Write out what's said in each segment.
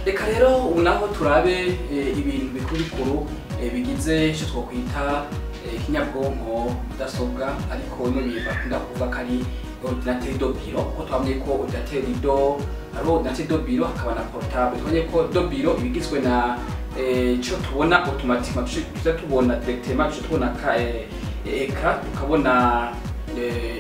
Reka rero ubu naho turabe ibintu bikuru bikuru bigize icyo twokwita ikinyabwonko mudasobwa, ariko bimwe bintu bakunda kuvuga ko ari ordinateur de bureau, kuko twabonye ko ordinateur de hariho ordinateur de bureau, hakaba na portable. Twabonye ko de bureau ibigizwe na ico tubona automatiquement, tuza tubona directement, tuca tubona ka écran, tukabona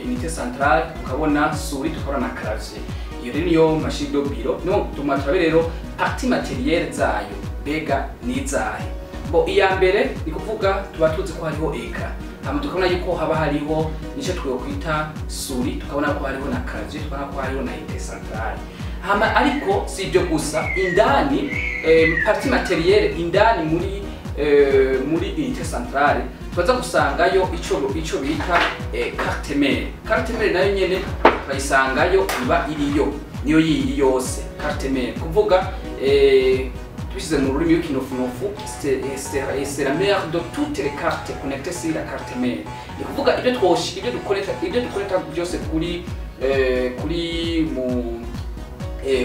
unité centrale, tukabona souris, tukabona na clavier. Iyo rero niyo machine de bureau. No tuma turabe rero partie matérielle zayo, mbega nizahe? Bo, iya mbere ni kuvuga tuba tuzi ko hariho écran, hama tukabona yuko haba hariho nico twokwita souris, tukabona ko hariho na clavier, tukabona ko hariho na unité centrale. Hama ariko si ibyo gusa, indani partie matérielle, indani muri unité centrale tubaza gusangayo ico bita carte mère. Carte mère nayo nyene turayisangayo, iba iriyo, niyo yindi yose. Carte mère, kuvuga tubishyize mu rurimi rw'ikinofunofu, c'est la mère de toutes les cartes connectées sur la carte mère. Ni kuvuga ibyo twoshi ibyo dukonekta byose kuri mu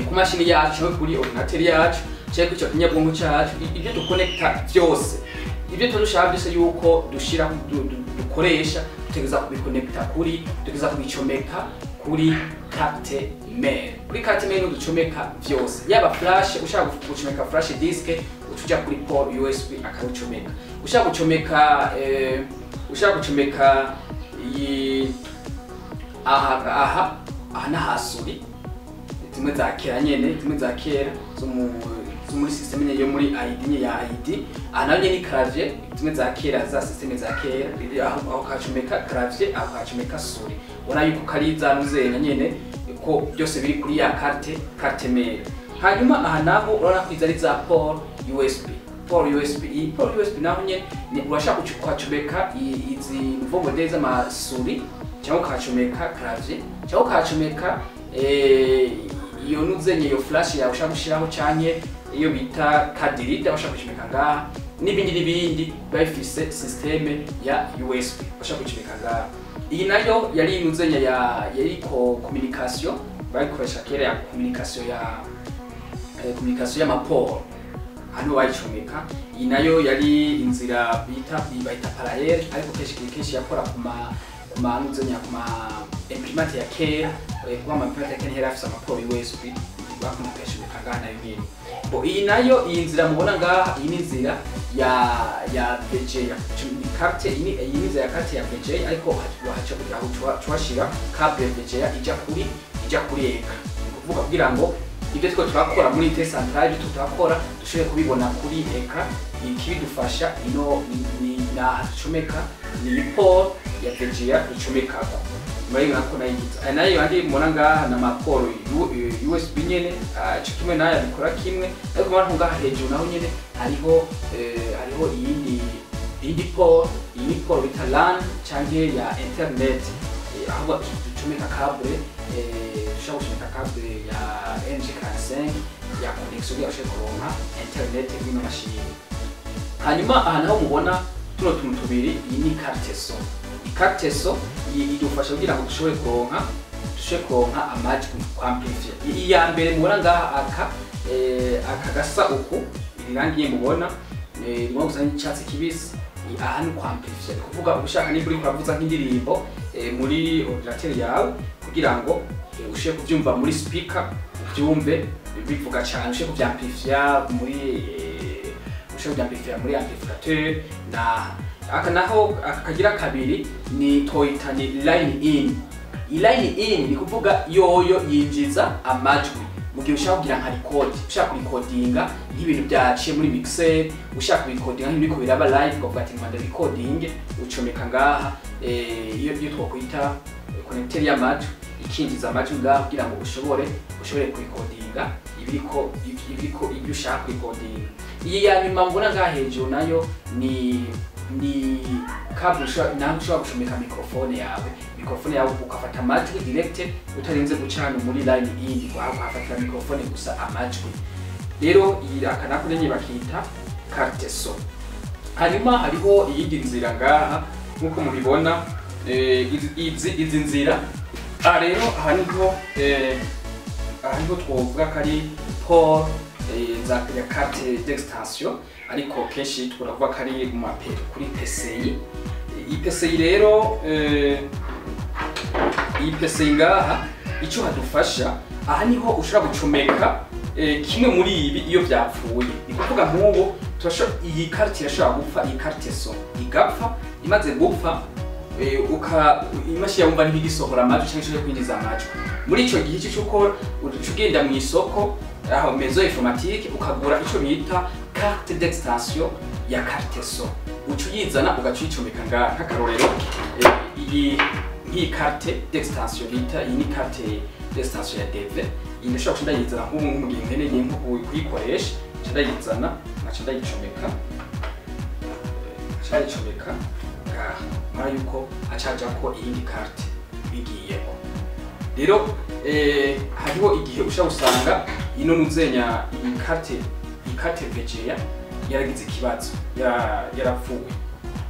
ku mashini yacu, kuri ordinateur yacu cyangwa kuri icyo kinyabwonko cyacu, ibyo dukonekta byose, ibyo tuba dushaka byose yuko dushira dukoresha, dutegereza kubikonekta kuri, dutegereza kubicomeka kuri carte mère. Kuri carte mère niho ducomeka byose, yaba flash, ushaka gucomeka flash disk uca kuri port USB akawucomeka, ushaka gucomeka iyi aha n'ahasuri zimwe za kera nyene, zimwe za kera zo muri système nyene yo muri ID nye ya ID. Aha nayo nyene ni clavier, zimwe za kera, za système za kera. Aho kacomeka clavier, aho kacomeka souris. Ubona yuko kari za nuzenya nyene, ko byose biri kuri ya carte mère. Hanyuma aha naho urabona ko izi ari za port USB. Port USB, iyi port USB naho nyene urashaka kuhacomeka izi nouveau modèle z'ama souris, cyangwa ukahacomeka clavier, cyangwa ukahacomeka iyo nuzenye, iyo flash yawe ushaka gushiraho, canke iyo bita card reader ushaka gucomeka ngaha, n'ibindi n'ibindi biba bifise système ya USB ushaka gucomeka ngaha. Iyi nayo yari inuzenya ya yariko communication bayikoresha kera, ya communication, ya communication y'ama port, hano bayicomeka. Iyi nayo yari inzira bita bayita parallèle, ariko kenshi kenshi yakora ku ma nuzenya, ku ma imprimante ya kera, kuba ama imprimante ya kera yari afise ama port USB, bakunda kuyashomeka ngaha nayo nyene. Bo, iyi nayo, iyi nzira mubona ngaha, iyi ni inzira ya VGA, ni carte. Iyi ni inzira ya carte ya VGA, ariko aho tuhashira câble VGA ija kuri écran. Ni kuvuga kugira ngo ibyo two turakora muri unité centrale, ibyo turakora dushobore kubibona kuri écran. Ikibidufasha ino ni naha ducomeka, ni port ya VGA ducomekako. Murabibona ko nayo igize aya nayo andi mubona ngaha na ma port USB nyene, ico kimwe n'aya bikora kimwe. Ariko murabona ngaha hejuru naho nyene hariho iyindi port. Iyi ni port bita LAN canke ya internet, aho ducomeka câble, dushobora gucomeka câble ya RJ45 ya connexion kugira ushobore kuronka internet mw'ino mashini. Hanyuma aha naho mubona tuno tuntu tubiri, iyi ni carte son. Carte son iyi idufasha kugira ngo dushobore kuronka amajwi, kwamplifier. Iyi ya mbere mubona ngaha, aka gasa uku, iri rangi mubona rigomba gusa n'icyatsi kibisi, aha ni kwamplifier. Ni kuvuga ushaka nimba uriko uravuza nk'indirimbo muri ordinateur yawe, kugira ngo ushobore kuvyumva muri speaker, uvyumve bivuga cyane, ushobore kuvyamplifier muri amplificateur. Na aka naho, aka kagira kabiri, ni toyita ni line in. Line in ni kuvuga yoyo yinjiza amajwi mu gihe ushaka kugira nka record, ushaka kurikodinga nk'ibintu byaciye muri mixer, ushaka kurikodinga nk'ibintu biriko biraba live, ukavuga ati ngwanda recording, ucomeka ngaha iyo twokwita connecteur y'amajwi, ikinjiza amajwi ngaha kugira ngo ushobore kurikodinga ibiriko ibyo ushaka kurikodinga. Iyi ya nyuma mbona ngaha hejuru nayo ni câble naho ushobora gucomeka microphone yawe, ukafata amajwi direct utarinze gucana muri line indi, ukahafatira microphone gusa amajwi. Rero iyi aka nako nyene bakita carte son. Hanyuma hariho iyindi nzira ngaha nk'uko mubibona, izi nzira aha rero, aha niho twovuga ko ari port. za ya carte d'extension, ariko kenshi turavuga ko ari mu kuri PCI. Iyi PCI rero, iyi PCI ngaha icyo hadufasha, aha niho ushobora gucomeka kimwe muri ibi iyo byapfuye. Ni kuvuga nk'ubu iyi carte irashobora gupfa, iyi carte son igapfa. Imaze gupfa, uka imashini yumva ntigisohora amajwi cyangwa ishobora kwinjiza amajwi. Muri ico gihe icyo ukora, uca ugenda mu isoko aho maison informatique, ukagura ico bita carte d'extension ya carte son, uca uyizana ugaca uyicomeka ngaha. Nk'akarorero, iyi nk'iyi carte d'extension bita, iyi ni carte d'extension ya DV. Iyi ndashobora kuca ndayizana nk'ubu mu gihe nkeneye nko kuyikoresha, nca ndayizana nkaca ndayicomeka ngaha. Mara yuko hacajako iyindi carte bigiyeko. Rero hariho igihe ushobora gusanga ino nuzenya iyi carte VGA yaragize ikibazo, yarapfuye.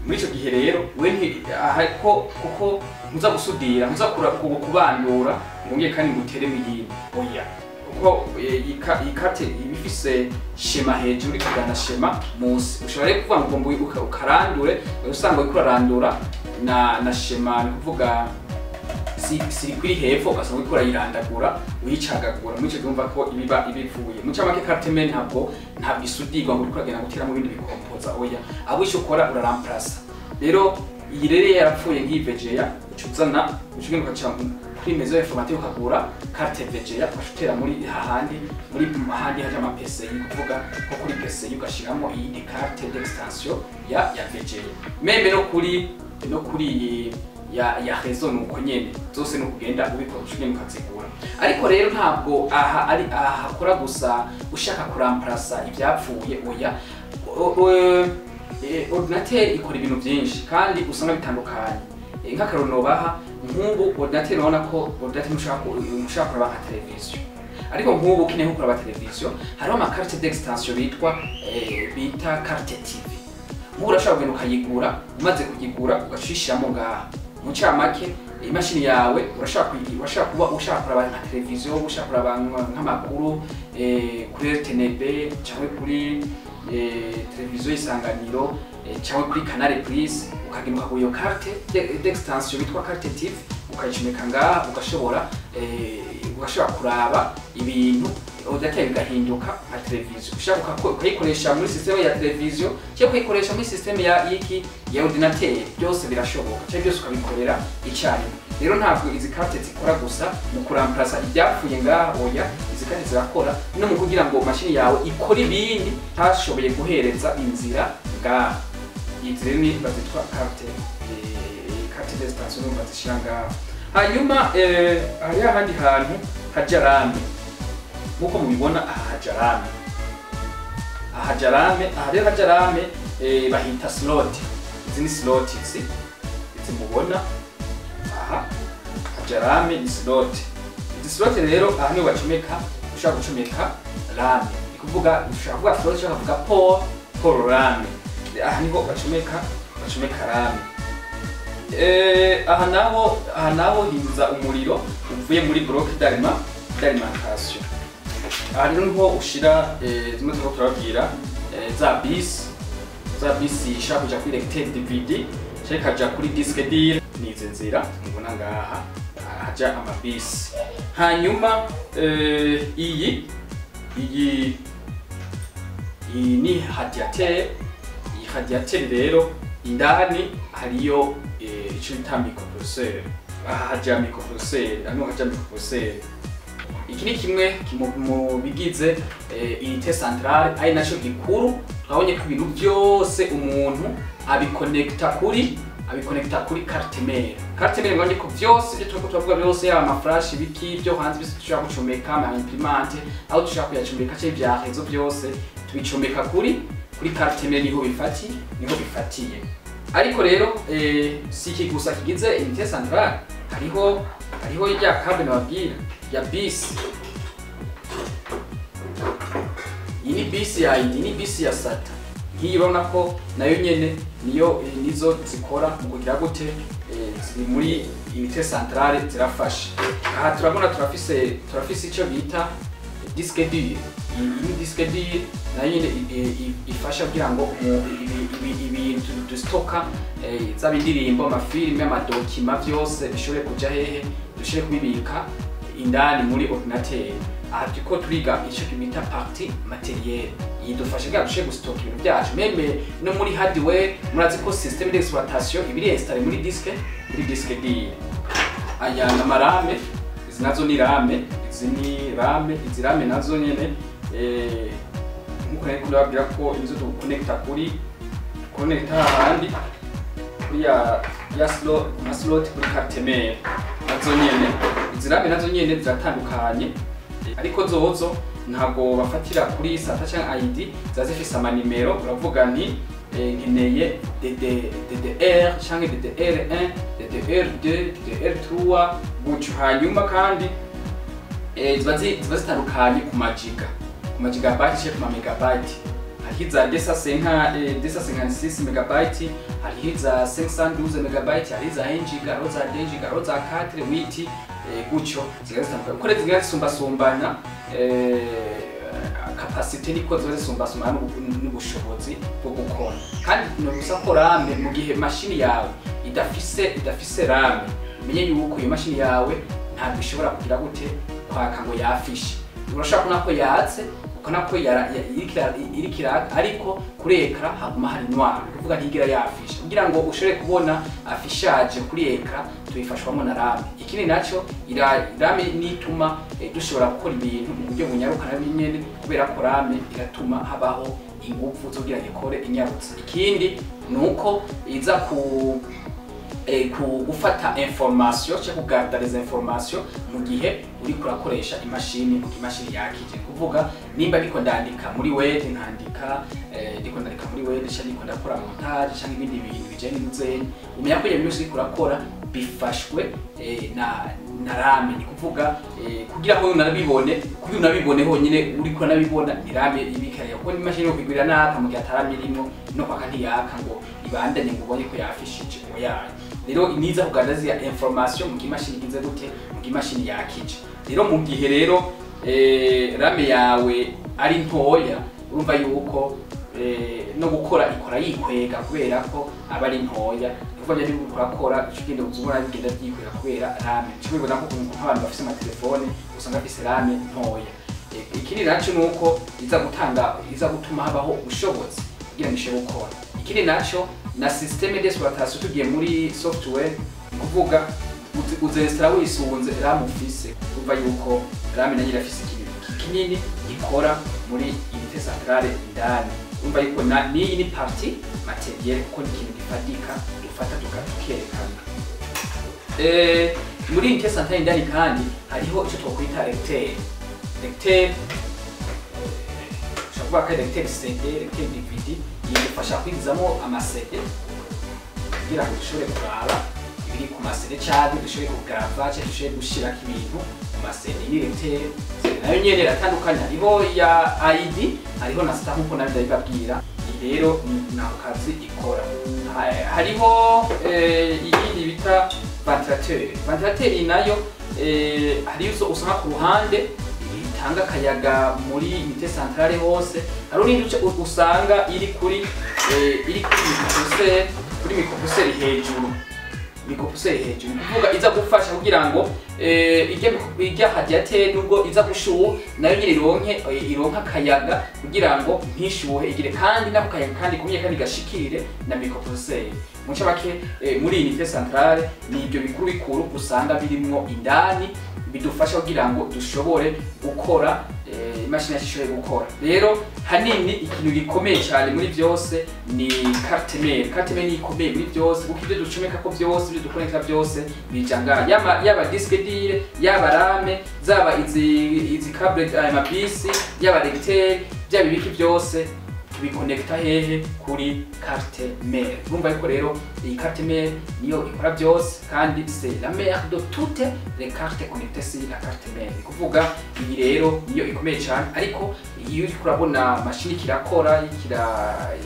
Muri ico gihe rero we ahako kuko ntuza gusudira, ntuza kubandura ngo ngiye kandi nguteremo iyindi, oya, kuko iyi carte iba ifise schéma hejuru ikagana schéma munsi. Ushobora rero kuvuga ngo ukarandure, usanga uriko urarandura na schéma, ni kuvuga si kuri hepfo, ugasanga uriko urayirandagura uyicagagura. Muri ico gihe urumva ko ibiba ibivuye. Mu ncamake, carte mère ntabwo isudirwa ngo uriko uragenda guteramo ibindi bikompoza, oya. Abo ico ukora, uraramplasa. Rero iyi rero yarapfuye nk'iyi VGA, uca uzana, uca ugenda ukaca kuri maison informatique ukagura carte VGA, ugaca utera muri hahandi, muri hahandi haje ama PCI, ni kuvuga ko kuri PCI ugashiramo iyindi carte d'extension ya VGA. Même no kuri iyi ya réseau nuko nyene, zose ni ukugenda ubikora, uca ugenda ukazigura. Ariko rero ntabwo aha ari aha hakora gusa ushaka kuramplasa ivyapfuye, oya. Ordinateur ikora ibintu byinshi kandi usanga bitandukanye. Nk'akarorero nobaha, nk'ubu ordinateur, urabona ko ordinateur ushaka kuraba nka televiziyo, ariko nk'ubu ukeneye nko kuraba televiziyo, hariho ama carte d'extension bitwa bita carte TV. Nk'ubu urashobora kugenda ukayigura, umaze kuyigura ugacishamo ngaha. Mu ncamake, imashini yawe urashobora kuba ushaka kuraba nka televiziyo, ushaka kuraba nk'amakuru kuri RTNB cyangwa kuri televiziyo Isanganiro, cyangwa kuri Canal Plus, ukagenda ukagura iyo carte d'extension bitwa carte TV, ukayicomeka ngaha, ugashobora kuraba ibintu, ordinateur bigahinduka nka televiziyo. Ushaka ukayikoresha muri système ya televiziyo cyangwa ukayikoresha muri système ya iki ya ordinateur, byose birashoboka, cyangwa byose ukabikorera icyarimwe. Rero ntabwo izi carte zikora gusa mu kuramplasa ibyapfuye ngaha, oya. Izi carte zirakora no mu kugira ngo mashini yawe ikore ibindi ntashoboye guhereza inzira ngaha. Izi rero ni bazitwa carte d'extension, numva zishira ngaha. Hanyuma hariho ahandi hantu haja RAM. Nkuko mubibona, aha haja RAM, aha haja RAM. Aha rero haja RAM, bahita slot. Izi ni slot, izi mubona aha haja RAM ni slot. Izi slot rero aha niho bacomeka, ushobora gucomeka RAM, ni kuvuga ushobora kuvuga slot, ushobora kuvuga port RAM. Aha niho bacomeka RAM. Aha naho hinjiza umuriro uvuye muri bloc d'alimentation. Aha rero niho ushira zimwe turiko turababwira, za bus ishaka kuja kuri lecteur DVD canke ikaja kuri disque dur. Ni izi nzira mubona ngaha haja amabisi. Hanyuma iyi ni radiateur. Iyi radiateur rero indani hariyo ico bita microprocesseur. Aha haja microprocesseur, hano haja microprocesseur. Iki ni kimwe mu bigize unité centrale, ari naco gikuru. Twabonye ko ibintu byose umuntu abikonekta kuri carte mère. Carte mère, mwabonye ko byose ibyo turiko turavuga byose, yaba ama flash, ibiki byo hanze byose dushobora gucomeka, ama imprimante aho dushobora kuyacomeka, canke vya réseau, byose tubicomeka kuri carte mère, niho bifatiye. Ariko rero si iki gusa kigize unité centrale. Hariho rya câble nababwira ya bus. Iyi ni bus ya iyi ni bus ya SATA. Nk'iyi urabona ko nayo nyene niyo, nizo zikora mu kugira gute, ziri muri unité centrale, zirafasha. Aha turabona turafise ico bita disque dur. Iyi disque dur nayo nyene ifasha kugira ngo ibintu dustoka, zaba indirimbo, amafilime, amadocuments, vyose bishobore kuja hehe, dushobore kubibika indani muri ordinateur. Aha turiko turiga ico bita partie matérielle. Idufasha kugira dushobore gustoka ibintu byacu, même no muri hardware. Murazi ko système d'exploitation iba iri installé muri disque dur. Aya ni amaRAM, izi nazo ni RAM, izi ni RAM. Izi RAM nazo nyene, nkuko nari ndababwira ko izo dukonekta kuri connecta hahandi kuri ya slot, ma slot kuri carte mère. Nazo nyene izi RAM nazo nyene ziratandukanye, ariko zozo ntabwo bafatira kuri SATA cyangwa IDE, ziba zifise amanimero. Uravuga nti nkeneye DD, DDR cyangwa DDR1, DDR2, DDR3, gutyo. Hanyuma kandi ziba zitandukanye ku ma gigabyte cyangwa ku ma megabyte. Hariho iza 256 megabyte, hariho iza 512 megabyte, hariho iza 1 giga, hariho za 2 giga, hariho za 4, 8, gutyo ziba zitandukanye. Uko rero zigenda zisumbasumbana capacité, niko ziba zisumbasumbana n'ubushobozi bwo gukora. Kandi ni ko RAM, mu gihe mashini yawe idafise RAM, umenye yuko iyo mashini yawe ntabwo ishobora kugira gute, kwaka ngo yafishe. Urashobora kubona ko yatse, ukabona ko iriko iraka, ariko kuri écran haguma hari noir, ni kuvuga ntigira yafishe. Kugira ngo ushobore kubona affichage kuri écran, tubifashwamo na RAM. Ikindi naco, RAM nituma dushobora gukora ibintu mu buryo bunyaruka na nyene, kubera ko RAM iratuma habaho ingufu zo kugira ngo ikore inyarutse. Ikindi ni uko iza ku gufata information cyangwa kugarda les informations mu gihe uriko urakoresha imashini, mu gihe imashini yakije. Ni kuvuga nimba ndiko ndandika muri Word, nkandika, ndiko ndandika muri Word cyangwa ndiko ndakora montage cyangwa ibindi bintu bijanye n'uzenye, umenya ko ibyo bintu byose uriko urakora bifashwe na RAM. Ni kuvuga kugira ngo unabibone, kugira unabibone honyine uriko unabibona, ni RAM ibikariye, kuko n'imashini yo kwigurira naka mu gihe ata RAM irimo, no kwaka ntiyaka ngo ibandanye ngo ubone ko yafishije, oya. Rero niza kugaragaza ya information mu gihe imashini igize gute, mu gihe imashini yakije. Rero mu gihe rero RAM yawe ari ntoya, urumva yuko no gukora ikora yikwega, kubera ko aba ari ntoya. Ni ukuvuga niba uriko urakora ico ugenda uzubona bigenda byikwega kubera RAM. Nico bibona ko nk'abantu bafise amatelefone usanga bafise RAM ntoya. Ikindi naco ni uko iza gutanga, iza gutuma habaho ubushobozi kugira ngo ishobore gukora. Ikindi naco, na système d'exploitation, tugiye muri software, ni kuvuga uzinstara wisunze RAM ufise. Urumva yuko RAM nayo irafise ikintu kinini ikora muri unité centrale indani. Urumva yuko na niyi ni partie matérielle, kuko ni ikintu gifatika dufata tukerekana. Muri unité centrale indani kandi hariho icyo twakwita lecteur. Lecteur, ushobora kuvuga ko ari lecteur CD, lecteur DVD. Idufasha kwinjizamo ama CD kugira ngo dushobore kuraba ibiri ku ma CD, canke dushobore kugrava, canke dushobore gushirako ibintu ku ma CD. Ni lecteur CD nayo nyene iratandukanye, hariho ya IDE, hariho na SATA, nkuko nabyo ndabibabwira. Iyi rero ni nako kazi ikora. Hariho iyindi bita ventilateur. Ventilateur nayo hariyo izo usanga ku ruhande itanga akayaga muri unité centrale hose, hari n'indi usanga iri kuri microprocesseur, kuri microprocesseur hejuru. Microprocesseur hejuru, ni kuvuga iza gufasha kugira ngo ijya radiateur, nubwo iza gushuha, nayo nyine ironke akayaga kugira ngo ntishuhe igire, kandi nako kayaga kandi kumye kandi gashikire na microprocesseur. Mu ncamake, muri unité centrale ni ibyo bikuru bikuru usanga birimwo indani bidufasha kugira ngo dushobore gukora, imashini yacu ishobore gukora. Rero hanini ikintu gikomeye cyane muri byose ni carte mère. Carte mère ni ikomeye muri byose, kuko ibyo ducomeka ko byose, ibyo dukonekta byose bija ngaha, yaba disque dur, yaba RAM, zaba izi câble, aya mabisi, yaba lecteur, byaba ibiki, byose tubikonekta hehe? Kuri carte mère. Urumva yuko rero iyi carte mère niyo ikora byose, kandi c'est la mère de toutes les cartes connectées sur la carte mère. Ni kuvuga iyi rero niyo ikomeye cyane. Ariko iyo uriko urabona mashini kirakora,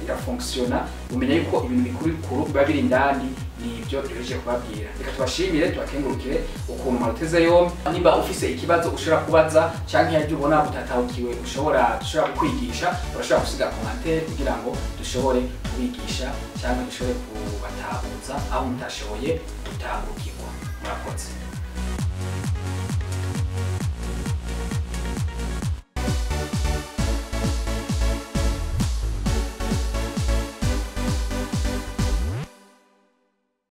irafonctiona, umenya yuko ibintu bikuru bikuru biba biri indani. Nibyo duhejeje kubabwira. Reka tubashimire, tubakengurukire ukuntu mwaruteze yombi. Niba ufise ikibazo ushobora kubaza, canke haryo ubona utatahukiwe, dushobora kukwigisha, urashobora gusiga commentaire kugira ngo dushobore kubigisha cyangwa dushobore kubatahuza aho mutashoboye gutahukirwa. Murakoze.